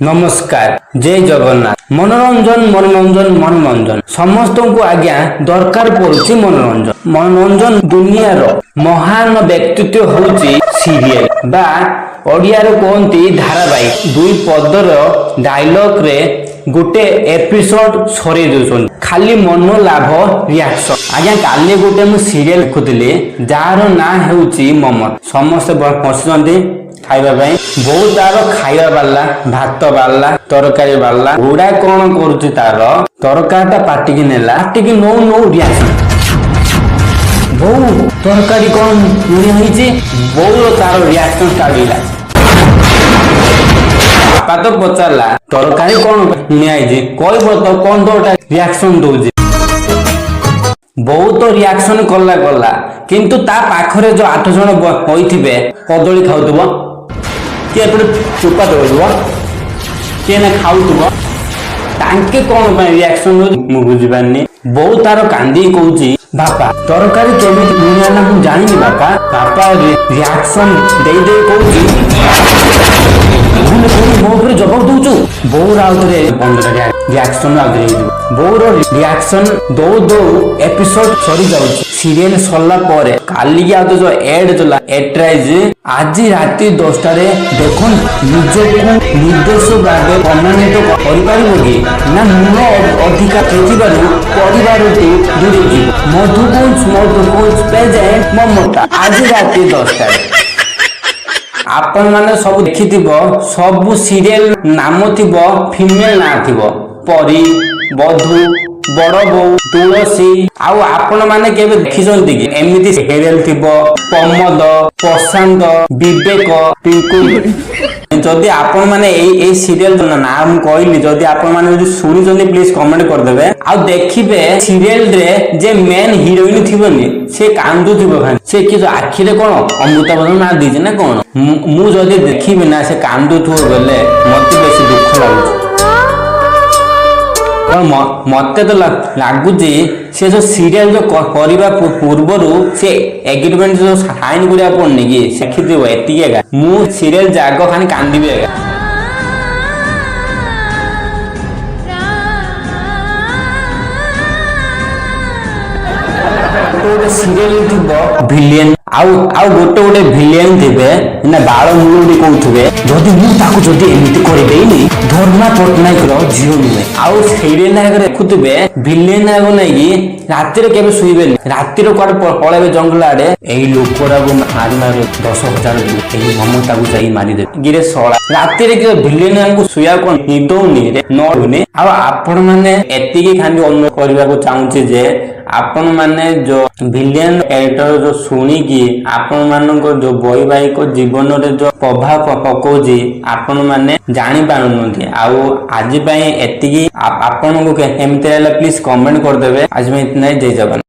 ନମସ୍କାର, ଜୟ ଜଗନ୍ନାଥ। ମନୋରଞ୍ଜନ, ମନୋରଞ୍ଜନ, ମନୋରଞ୍ଜନ। ସମସ୍ତଙ୍କୁ ଆଜ୍ଞା ଦରକାର ପଡୁଛି ମନୋରଞ୍ଜନ। ମନୋରଞ୍ଜନ ଦୁନିଆର ମହାନ ବ୍ୟକ୍ତିତ୍ୱ ହଉଛି ସିରିଏଲ ବା ଓଡ଼ିଆରେ କୁହନ୍ତି ଧାରାବାହିକ। ଦୁଇ ପଦର ଡାଇଲଗରେ ଗୋଟେ ଏପିସୋଡ ସରେଇ ଦଉଛନ୍ତି, ଖାଲି ମନ ଲାଭ ରିଆକ୍ସନ। ଆଜ୍ଞା, କାଲି ଗୋଟେ ମୁଁ ସିରିଏଲ ଦେଖୁଥିଲି, ଯାହାର ନାଁ ହେଉଛି ମମତା। ସମସ୍ତେ ବସିଛନ୍ତି ଖାଇବା ପାଇଁ। ବୋଉ ତାର ଖାଇବା ବାଢିଲା, ଭାତ ବାଢିଲା, ତରକାରୀ ବାଢିଲା। ବୁଢା କଣ କରୁଛି, ତାର ତରକାରୀଟା ପାଟିକି ନେଲା। ପାଟିକି ନଉ ନଉ ରିଆକ୍ସନ, "ବୋଉ, ତରକାରୀ କଣ ଲୁଣିଆ ହେଇଛି?" ବୋଉର ତାର ରିଆକ୍ସନ ଷ୍ଟାର୍ଟ ହେଲା। ବାପା ତ ପଚାରିଲା, "ତରକାରୀ କଣ ଲୁଣିଆ ହେଇଛି? କହିବ ତ, କଣ ତୋଟା ରିଆକ୍ସନ ଦଉଛି?" ବୋଉ ତ ରିଆକ୍ସନ କଲା କଲା, କିନ୍ତୁ ତା ପାଖରେ ଯୋଉ ଆଠ ଜଣ ହୋଇଥିବେ, କଦଳୀ ଖାଉଥିବ କିଏ, ଏପଟେ ଚୋପା ଦଉଥିବ କିଏ, ନା ଖାଉଥିବ, ତାଙ୍କେ କଣ ପାଇଁ ରିଆକ୍ସନ ମୁଁ ବୁଝିପାରିନି। ବୋଉ ତାର କାନ୍ଦିକି କହୁଛି, "ବାପା, ତରକାରୀ କେମିତି ଲୁଣିଆ ହେଲା ମୁଁ ଜାଣିନି ବାପା।" ବାପା ରିଆକ୍ସନ ଦେଇ ଦେଇ କହୁଛି, "ଭୁଲ କରି ମୋ ଉପରେ ଜବାବ ଦଉଛୁ?" ବୋଉର ଆଉଥରେ 15ଟା ରିଆକ୍ସନ ଆଉଥରେ ହେଇଯିବ। ବୋଉର ରିଆକ୍ସନ ଦଉ ଦଉ ଏପିସୋଡ ସରିଯାଉଛି। ସିରିଏଲ ସରିଲା ପରେ କାଲିକି ଆଉ ଯୋଉ ଏଡ୍ ଦେଲା ଆଡଭର୍ଟାଇଜ, ଆଜି ରାତି 10ଟାରେ ଦେଖନ୍ତୁ। ନିଜକୁ ନିର୍ଦ୍ଦୋଷ ଭାବେ ପ୍ରମାଣିତ କରିପାରିବ କି ନା ମୂଳ ଅଧିକା ଥିବାରୁ ପରିବାରଠୁ ଦୂରେଇ ଯିବ? ମଧୁକୁଞ୍ଜ, ମଧୁକୁଞ୍ଜ ପ୍ରେଜେଣ୍ଟ ମମତା, ଆଜି ରାତି 10ଟାରେ। ଆପଣ ମାନେ ସବୁ ଦେଖିଥିବ, ସବୁ ସିରିଏଲ ନାମ ଥିବ, ଫିମେଲ ନାଁ ଥିବ, ପରୀ, ବଧୁ, ବଡ ବୋଉ, ତୁଳସୀ। ଆଉ ଆପଣ ମାନେ କେବେ ଦେଖିଛନ୍ତି କି ଏମିତି ସିରିଏଲ ଥିବ, ପ୍ରମୋଦ, ପ୍ରଶାନ୍ତ, ବିବେକ, ପିଙ୍କୁ? ଯଦି ଆପଣ ମାନେ ଏଇ ଏଇ ସିରିଏଲ ନାଁ ମୁଁ କହିଲି, ଯଦି ଆପଣ ମାନେ ଯଦି ଶୁଣିଛନ୍ତି, ପ୍ଲିଜ କମେଣ୍ଟ କରିଦେବେ। ଆଉ ଦେଖିବେ, ସିରିଏଲ ରେ ଯେ ମେନ୍ ହିରୋଇନ ଥିବନି, ସେ କାନ୍ଦୁଥିବ ଖାଲି। ସେ କି ଆଖିରେ କଣ ଅମୃତା ବଚନ ନାଁ ଦେଇଛି ନା କଣ? ମୁଁ ଯଦି ଦେଖିବି ନା ସେ କାନ୍ଦୁଥିବ ବେଲେ, ମତେ ବେଶୀ ଦୁଃଖ ଲାଗୁଛି। କଣ ମତେ ତ ଲାଗୁଛି, ସେ ଯୋଉ ସିରିଏଲ ଯୋଉ କରିବା ପୂର୍ବରୁ ସେ ଏଗ୍ରିମେଣ୍ଟ ଯୋଉ ସାଇନ କରିବାକୁ ପଡୁନି କି, ଶିଖିଥିବ ଏତିକି ଏକା, ମୁଁ ସିରିଏଲ ଜାଗ ଖାଲି କାନ୍ଦିବି ଏକା। ଗୋଟେ ଗୋଟେ ସିରିଏଲ ଥିବ ଭିଲିଏନ, ଆଉ ଆଉ ଗୋଟେ ଗୋଟେ ଭିଲିଏନ ଥିବେ ନା, ବାଳ ମୁଳୁଡ଼ି କହୁଥିବେ, "ଯଦି ମୁଁ ତାକୁ ଯଦି ଏମିତି କରିଦେଇନି, ଧର୍ମା ପଟ୍ଟନାୟକର ଝିଅ ନୁହେଁ।" ଆଉ ସିରିଏଲ ଆଗରେ ଦେଖୁଥିବେ, ଭିଲିଏନ ଆଗ ନେଇକି ରାତିରେ କେବେ ଶୋଇବେନି। ରାତିରେ କୁଆଡେ ପଳେଇବେ ଜଙ୍ଗଲ ଆଡେ, ଏଇ ଲୋକଟାକୁ ମାରି ମାରି 10,000 ଏଇ ମମତାକୁ ଯାଇ ମାରିଦେବେ। ଗିରେ ଶଳା, ରାତିରେ କି ଭିଲିଏନ ଶୋଇବାକୁ କଣ ନିଦ ହଉନି ରେ? ନ ହଉନି। ଆଉ ଆପଣ ମାନେ ଏତିକି ଖାଲି ଅନୁରୋଧ କରିବାକୁ ଚାହୁଁଛି ଯେ ଆପଣ ମାନେ ଯୋଉ ଭିଲିଆନ କ୍ୟାରେକ୍ଟର ଯୋଉ ଶୁଣିକି ଆପଣ ମାନଙ୍କ ଯୋଉ ବୈବାହିକ ଜୀବନରେ ଯୋଉ ପ୍ରଭାବ ପକଉଛି, ଆପଣ ମାନେ ଜାଣି ପାରୁନାହାନ୍ତି। ଆଉ ଆଜି ପାଇଁ ଏତିକି। ଆପଣଙ୍କୁ କେମିତି ଲାଗିଲା, ପ୍ଲିଜ କମେଣ୍ଟ କରିଦେବେ। ଆଜି ପାଇଁ ଏତିକି। ଜୟ ଜଗନ୍ନାଥ।